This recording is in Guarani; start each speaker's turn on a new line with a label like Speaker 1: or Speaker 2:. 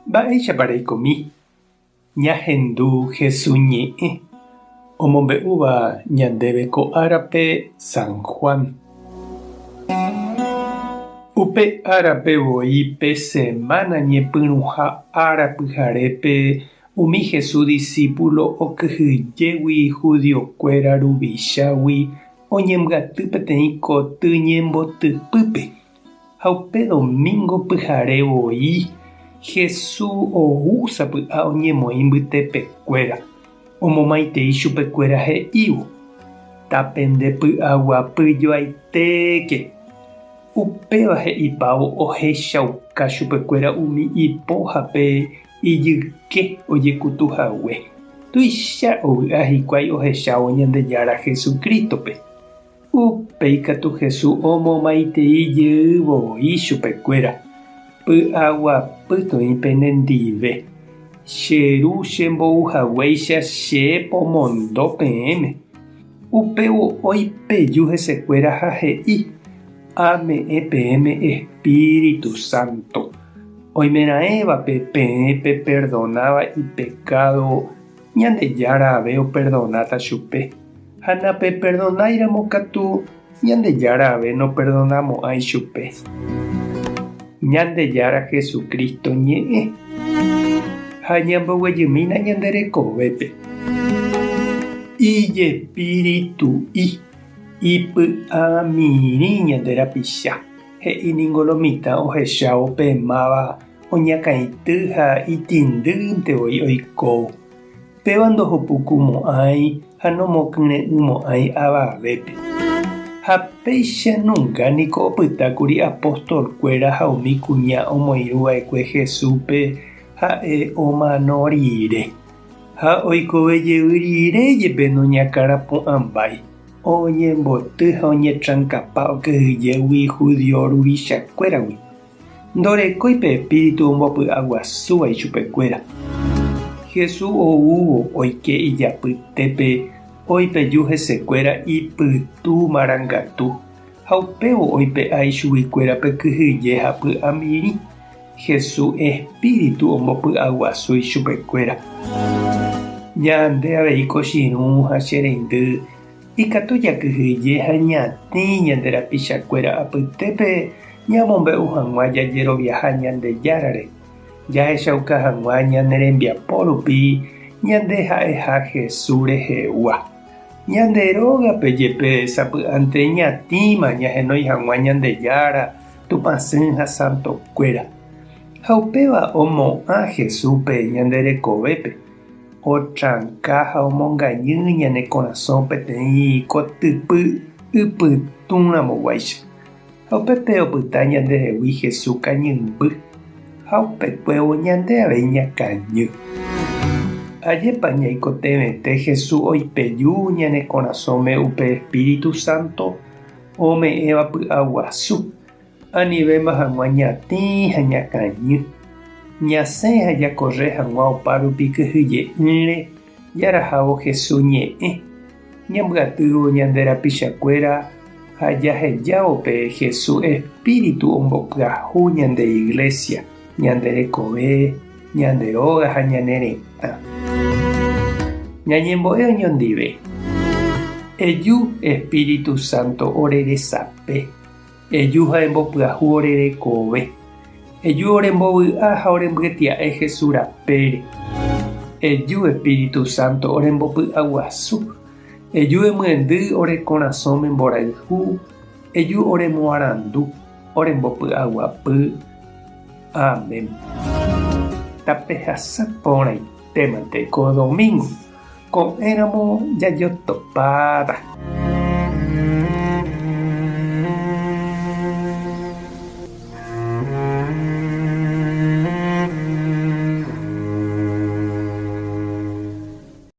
Speaker 1: Mba'éichapa reikomi? Ñahendu Hesu ñe'ẽ omombe'úva ñandéve ko árape San Juan. Upe árape voi pe semána ñepyrũha ára pyharépe umi Hesu disípulo okyhyjégui hudiokuéra ruvichágui oñembyaty peteĩ koty ñembotypýpe. Ha upe domingo pyhare voi, Jesús ou sapy'a oñemoĩ mbytepekuéra, omomaitei chupekuéra he'ívo, Tapendepy'aguapy joaitéke. Upéva he'ipávo ohechauka chupekuéra umi ipo ha pe ijyke ojekutu hague. Tuicha ovy'a hikuái ohechávo Ñandejára Jesucrístope. Upéi katu Jesús omomaitei jey voi chupekuéra, Py'aguapy toĩ penendive. Che Ru chembou haguéicha che pomondo peẽme. Upévo oipeju hesekuéra ha he'i, Ame'ẽ peẽme Espíritu Santo. Oimeraẽvape peẽ peperdonáva ipekádo, Ñandejára ave operdonáta chupe. Ha napeperdonáiramo katu, Ñandejára ave noperdonamo'ãi chupe. Ñandejára Jesucristo ñe'ẽ. Ha ñamboguejymína ñande rekovépe. Ijespíritu'i, ipy'amirĩ ñande rapicha, he'i ningo lo mitã ohechávo pe máva oñakãity ha itĩndýnte voi oikóvo. Péva ndohopukumo'ãi ha nomokyre'ỹmo'ãi avavépe. Ha péicha nunga niko opytákuri apostolkuéra ha umi kuña omoirũva'ekue Jesúspe ha'e omano rire. Ha oikove jey rire jepe noñakãrapu'ãmbái, oñemboty ha oñetrankapa okyhyjégui judío ruvichakuéragui. Ndorekói pe espíritu ombopy'aguasúva ichupekuéra. Jesús oúvo oike ijapytépe oipeju hesekuéra ipytu marangatu, ha upévo oipe'a ichuguikuéra pe kyhyje ha py'amirĩ. Jesús espíritu ombopy'aguasu ichupekuéra. Ñande avei ko che irũ ha che reindy Ikatu jakyhyje ha ñatĩ ñande rapichakuéra apytépe ñamombe'u hag̃ua jajeroviaha Ñandejárare, jahechauka hag̃ua ñane rembiapo rupi ñande ha'eha Jesús rehegua. Ñande rógape jepe sapy'ánte ñatĩma ñahenói hag̃ua Ñandejára, Tupãsy ha santokuéra. Ha upéva omo'ã Jesúspe ñande rekovépe. Otranka ha omongañy ñane korasõ peteĩ kotypy ypytũramoguáicha. Ha upépe opyta ñandehegui Jesús kañymby, ha upekuévo ñande avei ñakañy. Ajépa ñaikotevẽte Jesús oipeju ñane korasõme upe Espíritu Santo ome'ẽva py'aguasu, Anivéma hag̃ua ñatĩ ha ñakañy, ñasẽ ha jakorre hag̃ua opárupi kyhyje'ỹre jarahávo Jesús ñe'ẽ, ñambyatývo ñande rapichakuéra ha jahejávo pe Jesús espíritu ombopyahu ñande iglesia, ñande rekove, ñande róga ha ñane retã. Ñañembo'e oñondive. Eju Espíritu Santo ore resape. Eju ha embopyahu ore rekove. Eju orembovy'a ha orembyetia'e Jesús rapére. Eju Espíritu Santo orembopy'aguasu. Eju emyendy ore korasõme mborayhu. Eju oremoarandu, orembopy'aguapy. Amén. Tapehasa porãitémante ko domingo, ko'ẽramo jajotopáta.